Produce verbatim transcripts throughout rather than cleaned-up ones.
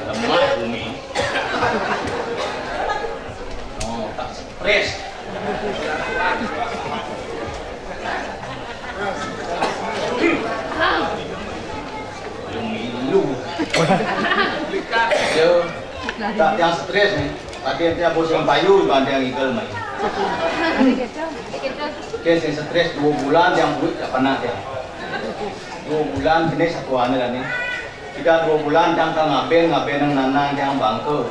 Lemah bumi. Oh, tak stres. Milu. Yo, tak yang stres nih. Tadi dia bos yang payu, bukan yang ikel main. Oke, sing stres dua bulan yang duit tak pernah dia. Dua bulan kena satu ane dah nih. Tiga dua bulan yang kang ngaben, ngaben yang nanang yang bangke.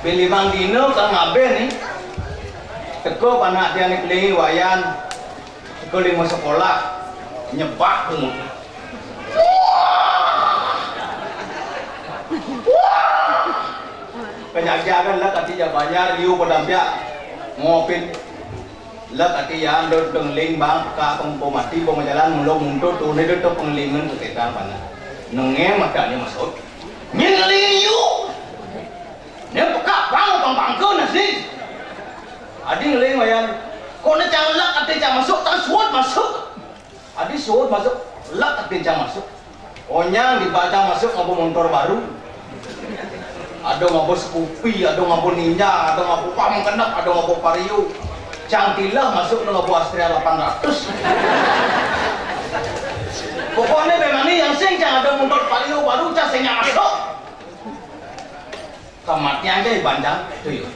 Bin limang dino kang ngaben nih. Teko panak dia nih kelingi wayan. Teko lima sekolah. Nyebak pungut. Penyajian lah kati ja banyak liu pedampiak. Ngopit. Lek ati yan dot pengeling bang, ka pengko mati, pemajalan, mulo muntut, tune dot pengelingan ke kita mana. Nengem ada ni masuk. Nyeling yu. Ni peka bang, bang bangke nasi. Adi ngeling wayan. Kok ni cang lek ati cang masuk, cang suut masuk. Adi suut masuk, lek ati cang masuk. Onyang di bajang masuk ngabo montor baru. Ada ngabo Scoopy, ada ngabo Ninja, ada ngabo pam kenek, ada ngabo Vario. Cang tilah masuk ngabo Astrea lapan ratus. Pokoknya memang ni yang sing cang ada montor Vario baru cang sing masuk. Kamatian aja banjang tu yo.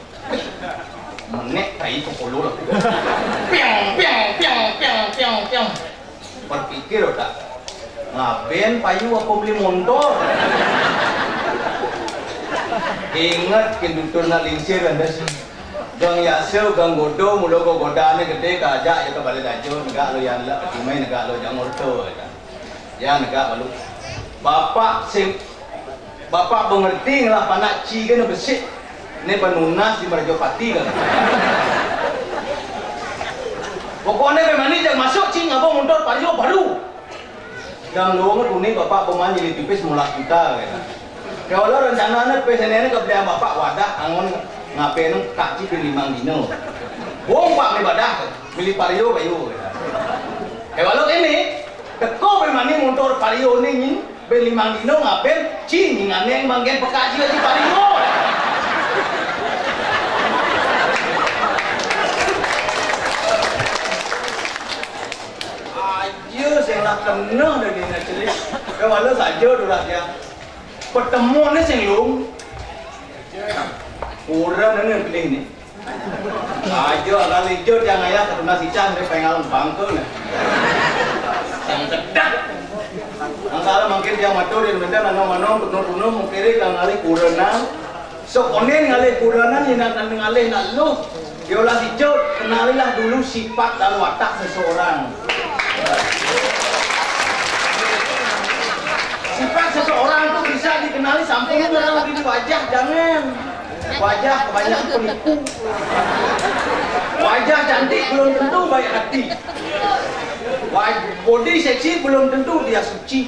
Menek tai pukul lah. Piang, piang, piang, piang, piang, piang. Berpikir otak. Ngaben payu apa beli montor? Ingat kin dutur nak lingsir anda sih. Gang Yase, Gang Godo, mulo gogodane gede kajak ya ke balai dajun, negak lo yan lek, cuma negak lo jangan orto ya. Ya negak balu. Bapak sing Bapak mengerti ngelah panak ci kena besik. Ni penunas di Merajapati kan. Pokoknya memang ni jangan masuk ci ngabang untuk pario baru. Yang luang tu ni bapak pemain jadi tipis mulak kita kan. Kalau rencana ni pesen ni kebelian bapak wadah angon ngapain tak ci limang dino. Wong pak ni badah milih pario bayu. Kalau ini teko memang ni motor pario ni nyin. Ben limang dino ngaben, ci nyinganeng manggen pekaji di paringo. Aja sing lah kena dari nak celik. Kewala saja tu lah dia. Pertemuan ni sing lung. Kurang ni pilih ni. Aja kali jo tiang ayah ketuna sicang dia pengal bangke nah. Yang kedak. Yang salah mungkin dia matur yang benda nano mano penuh penuh mungkiri kang ngalih kurenan. Sekonen ngalih kurenan inan ngalih nak lu. Diolah sijo kenalilah dulu sifat dan watak seseorang. Sifat seseorang itu bisa dikenali sampai orang di wajah jangan. Wajah kebanyakan penipu. Wajah cantik belum tentu baik hati. Waj- body seksi belum tentu dia suci.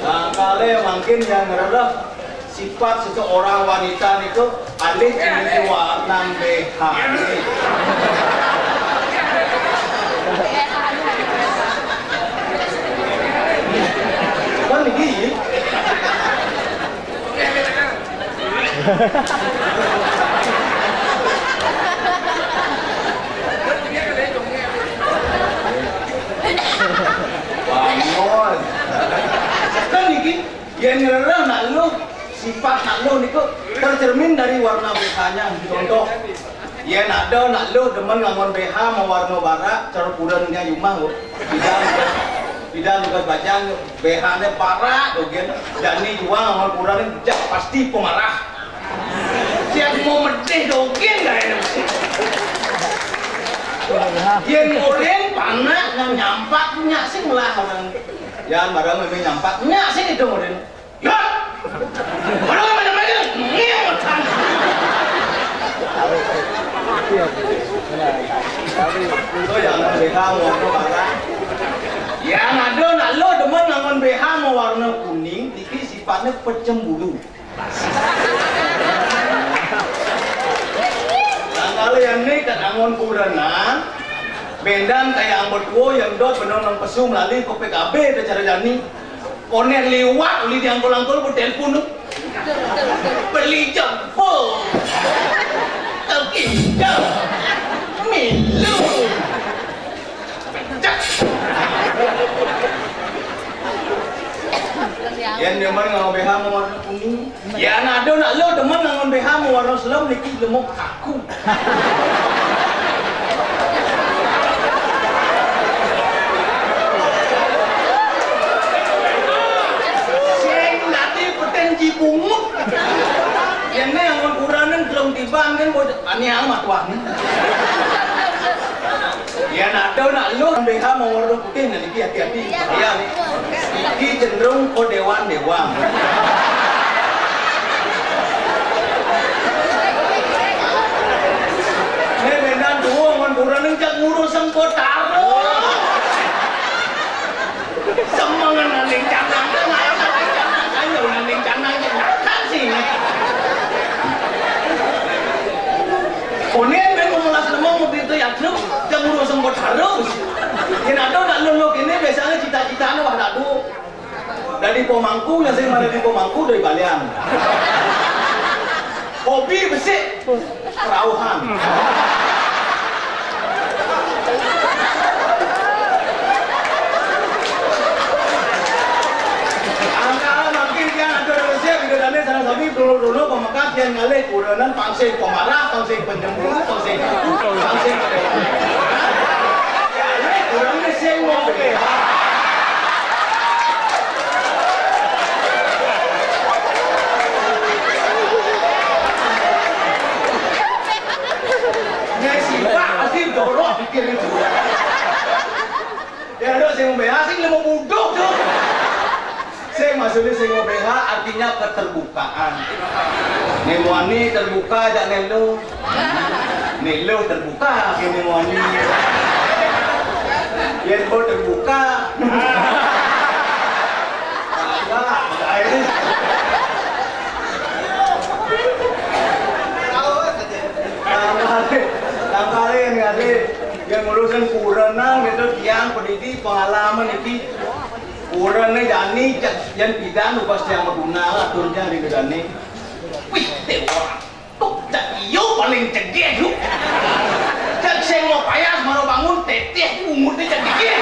Nah, kalau makin yang ngereleh sifat seseorang wanita itu alih ini warna B H. Kan ini. Bangun. Kan ini. Yen ngrereh nak luh, sifat nak luh niku tercermin dari warna B H-nya. Contoh, yen ada nak luh demen ngangon B H mawarna barak, cara purunnya jumah, Bu. Bidan, bidan tugas bajang, B H-ne barak dogen, jani juang ngangon purun jak pasti pemarah. Siap mau medih dogen dah ini. Yen orang panak nang nyampak nyak sing lah orang. Yan barang memang nyampak nyak sing itu orang. Ya. Orang mana mana ngiang macam. Oh, yang B H mau apa barang? Yang ada nak lo demen ngangon B H mau warna kuning, iki sifatnya pecemburu. Nah, kalau yang ni kat angon kurenan, Bendan kaya ambo tuo yang dot benong nang pesu melalui ko P K B ke cara jani. Konek liwat uli diangkul-angkul, bu telepon tu. Beli jempol. Kau indah. Milu. Pecah. Yang demen nganggo B H mau warna kuning. Ya, nado nak lo demen nganggo B H mau warna selem, niki lemuk kaku. Sing dadi peten cibungut. Yang ne nganggo kuranen belum tiban kan, bocah ani amat wah. Ya, nak tahu nak lu B H mau warna putih, nah, niki hati-hati. Ya, niki cenderung ko dewan-dewan. Ini bendan dua ngon kurang, cak ngurus sengkotaro. Semangat nanding canang, ayo nanding canang, ayo nanding canang, jangan sih. Konen ben memelas lemah waktu itu ya, Cuk. Jangan ngurus sengkotaro. Yen ada nak lelok ini biasanya cita-citanya wah dadu. Dari pemangku, yang sering mana di pemangku dari balian. Hobi besik, kerauhan. Angkara makin yang ada resep, tidak ada sana sami, dulu-dulu pemekat yang ngalih kurenan, pangsing pemarah, pangsing penyembuh, pangsing, pangsing. Ngalih kurang sing mau. Nek sibak pasti jorok pikir itu. Ya, ada sing mau B H, sing lima budok tu. Sing maksudnya sing mau B H artinya keterbukaan. Nek muani terbuka jak nelo. Nelo terbuka ke nek muani. Yen bo terbuka. Tambah, tambah, tambah, yang ada, yang ngurusin kurenan gitu, tiang pendidik pengalaman iki. Kurenan jani, cak, yang pidan ubas tiang maguna, atur jani jani. Wih, dewa. Tuk, cak iyo paling cegeh lu. Cak sing mau payas, mau bangun, teteh, umutnya cak dikit.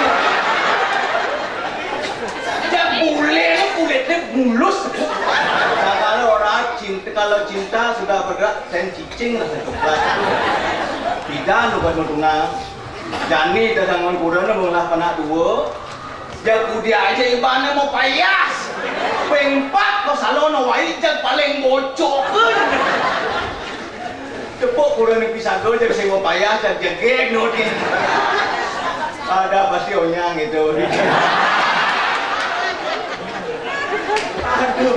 Cak bule lu, kulitnya mulus. Nah, kalau orang cinta, kalau cinta sudah bergerak, sen cicing lah, sen coklat. Tidak, lu buat mentunang. Jani dah sangon kurang, lu mengolah panak dua. Jaku dia aja ibaratnya mau payas. Pengpat, kau salono wai, jag paling bocok. Tepuk kurang lebih satu aja bisa mau payah dan jegeg nuti. Ada pasti onyang itu. Aduh,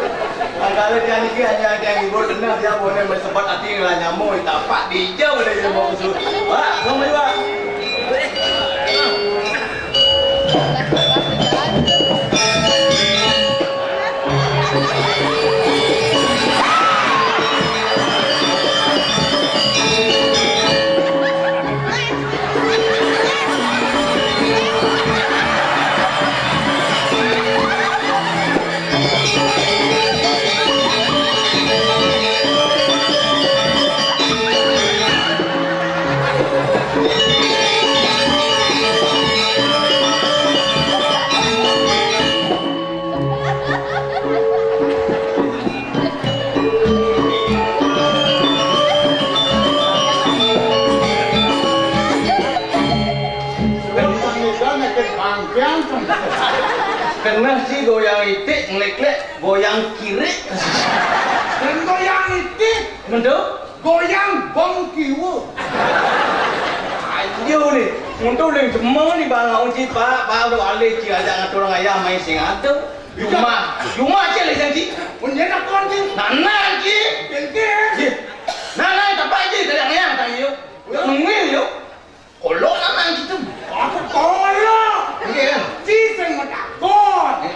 kalau dia niki hanya ada yang ibu dengar dia boleh bersebat hati ngelah nyamuk tapak di jauh dari mau usul. Pak, kamu juga. Kena si goyang itik, ngelik-lik, goyang kirik. Dan goyang itik. Menduk? Goyang bong kiwa. Ayo ni, untuk leng semua ni bang uji pak, pak udah alih ci aja ngatur ayah main sing atu. Cuma, cuma aja leh janji. Mun dia nak kon ci. Nana ci. Janji. Ci. Nana tempat ci dari ayah tadi yo. Yo nunggu yo. Kolok nana ci tu. Aku kolok. Iya. Ci sing matakon.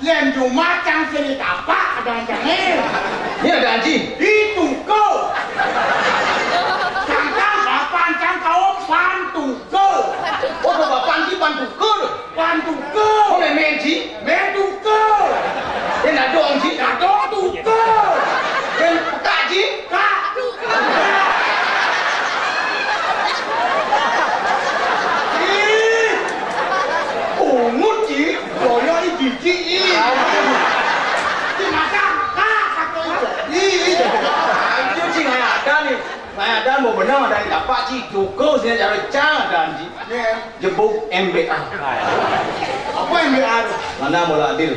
Yen Jumat cang sini tapak kadang cang eh. Ini ada Haji. Itu ko. Cangkang kapan cang kau pantu ko. Nah, ada mau benar ada yang dapat sih, cukup sih cara cang ada sih. Iya. Jebuk M B A. Apa M B A tu? Mana bola adil?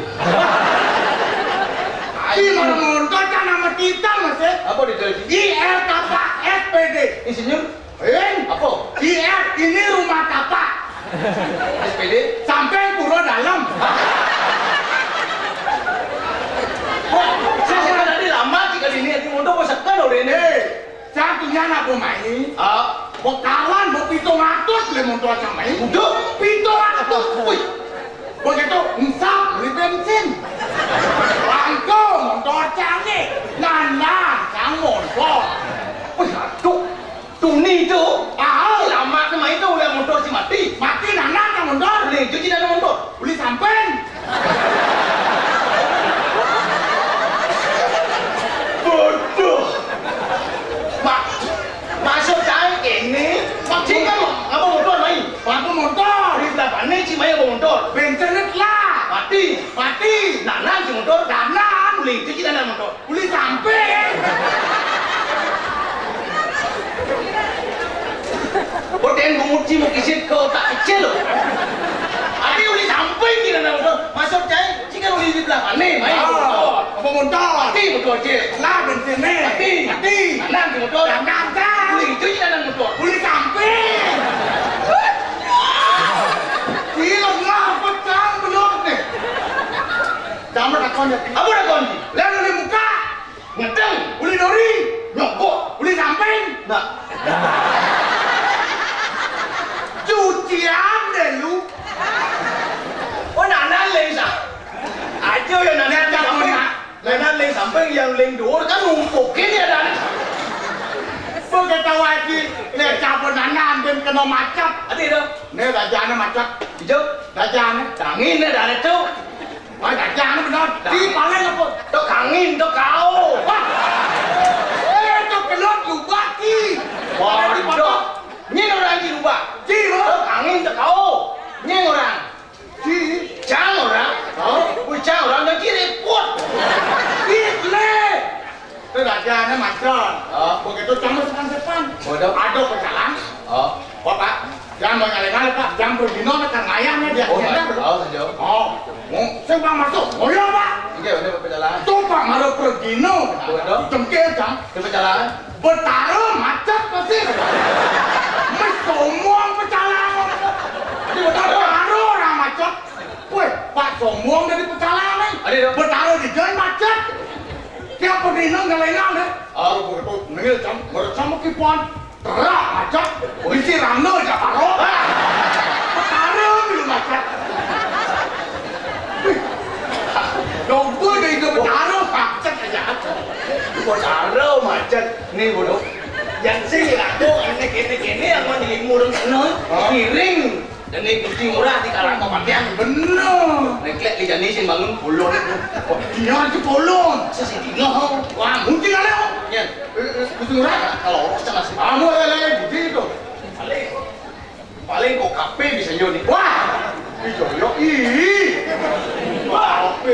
Di mana montor kan nama kita masih? Apa di televisi? I R Tapak S P D. Insinyur? Eh? Apa? I R ini rumah tapak. S P D? Sampai pura dalam. Wah, saya tadi lama tiga ini, ini montor mau sekan oleh ini. Satunya anak pemain. Ah. Bekalan, mau pitung ratus beli montor sama ini. Udah. Pitung ratus. Wih. Begitu, ensap beli bensin. Langkung, montor canggih. Nana, sang montor. Wih, aduh. Tuni tu. Ah. Lama kemarin tu, udah montor si mati. Mati, nana, sang montor. Boleh, cuci nana montor. Uli samping. Bodoh. Mak, maksud saya ini, Mak Cik kan ngapa motor main? Aku motor. Di sebelah mana Cik main apa motor? Bensin lah. Mati. Mati. Nana si motor. Nana. Uli, cuci nana motor. Uli samping. Kau jangan menguji mau kisit kau tak kecil loh. Adi uli samping kira nang motor. Masuk cai, jika uli di belah mana main motor. Apa motor? Mati motor je. Lah bensin ni. Mati. Mati. Nang motor. Nang nang. Uli itu je nang motor. Uli samping. Kira ngapa cang belum ni? Jangan takon ya. Apa takon? Lalu di muka. Ngedeng. Uli dori. Nyogok. Uli samping. Nah. Cucian deh lu. Oh, nanan leng sa. Aja ya nanan leng samping. Nanan leng samping yang leng dur kan numpukin ya dan. Begitu aja. Nih cabut nanan ben kena macet. Ada dah. Nih rajanya macet. Hijau. Rajanya. Tangin nih dari tu. Wah, gajah ni benar. Di paling apa? Tok angin, tok kau. Wah. Eh, tok kelut lubak ki. Waduh. Ni orang di lubak. Di, oh. Tok angin, tok kau. Ni orang. Di. Cang orang. Oh. Wih, cang orang dah kiri put. Di, le. Tu raja ni macam. Oh. Begitu cang sepan-sepan. Waduh. Ada pecalang. Oh. Bapak. Jangan mau nyalek-nyalek, Pak. Jangan berdino, nak kan ngayah ni dia. Oh, oh, sejauh. Oh, oh, saya bang masuk. Oh, iya, Pak. Iya, udah berjalan. Tu, Pak, malah berdino. Betul. Cengkir, Cang. Dia berjalan. Betara macet pasti. Mesti sombong pecalang. Dia betara. Betara orang macet. Weh, Pak, sombong dari pecalang ni. Ada, ada. Betara di jalan macet. Tiap berdino, ngelengang deh. Oh, betul. Nengil, Cang. Menurut sama kipon. Terak macet, polisi rame aja karo. Perkara belum macet. Wih. Dong gue dari itu perkara macet aja. Perkara macet. Nih, bodoh. Yang sih aku ini, ini, ini yang mau jadi murung, no. Hah? Miring. Dan ini Gusti Ngurah di kalangan kematian. Bener. Neklek di jani sing bangun pulon itu. Oh, dia aja pulon. Sesidi ngeh. Wah, mungkin ada. Ya. Eh, eh, Gusti Ngurah. Kalau orang sana sih. Kamu ada lain di situ. Paling, paling kok K P bisa nyoni. Wah. Iya, iya. Wah, K P.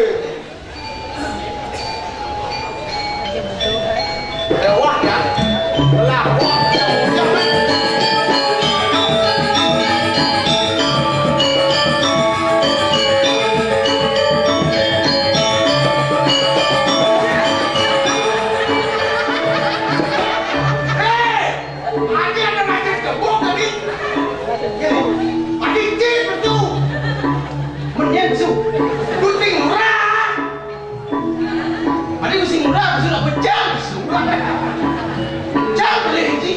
Hei! Adi ada macam kebo kami. Adi cip tu. Menyen su. Kucing murah. Adi kucing murah, su nak pecah su. Pecah boleh ji.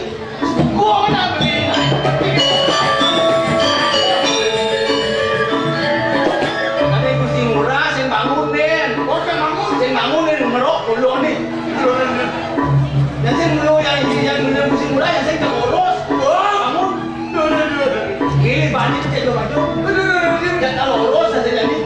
Gua mana boleh. Adi kucing murah, sing bangun nen. Oh, sing bangun. Sing bangun nen, merok puluh ni. Yang sing mulu yang, yang mulu musim mula yang sing terurus. Bangun. Ini banyak cek dua baju. Dan kalau urus saja jadi.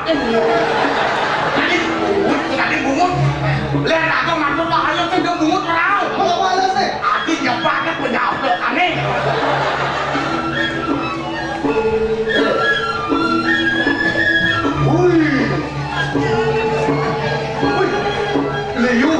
Tadi bungut, tadi bungut. Lah, aku maksud bahaya sing bungut ora. Apa bahaya sih? Adi nyepak ke penyablokané. Wih. Wih. Liu.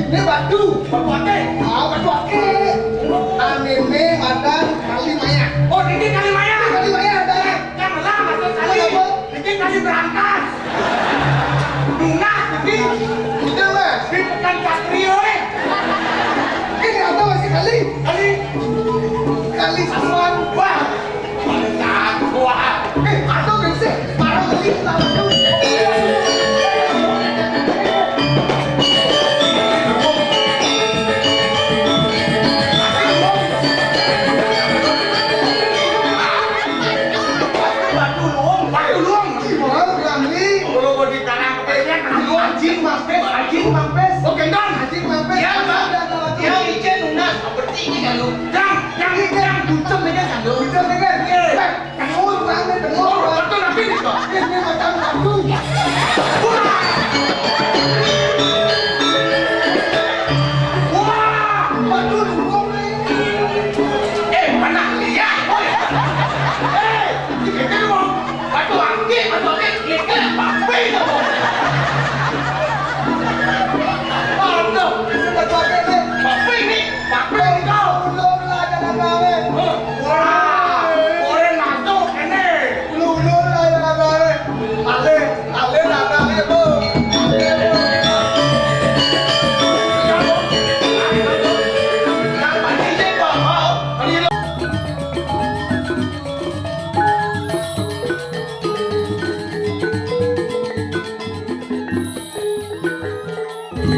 Ini batu. Batu akik. Ah, batu akik. Anu né madan Kali Maya. Oh, ini Kali Maya. Kali Maya ada. Yang lah, maksud saya. Apa? Ini Kali Brantas. Dunas, ini. Udah, Mas. Ini bukan Satrio, eh. Ini apa masih kali? Kali. Kali Sasuan. Wah. Kali Sasuan. Eh, atau berisik. Parah kali. Batu luung, batu luung. Gimana berani? Kalau mau dikarang, kayaknya anjing mampes, anjing mampes. Oh, gendong. Anjing mampes. Ya, Bang. Ada, ada, ada. Ya, licin, lunas. Apa sih ini, kan, lu? Yang, yang, yang bucem ini, kan, lu? Bucem ini, kan? Iya. Eh, tengur, rame, tengur. Oh, betul, tapi ini, Bang. Ini macam batu. Wah! Wah! Batu luung, nih. Eh, mana lihat, oi. Eh, ini kan, Bang. Batu akik, batu akik, ini kan apa itu?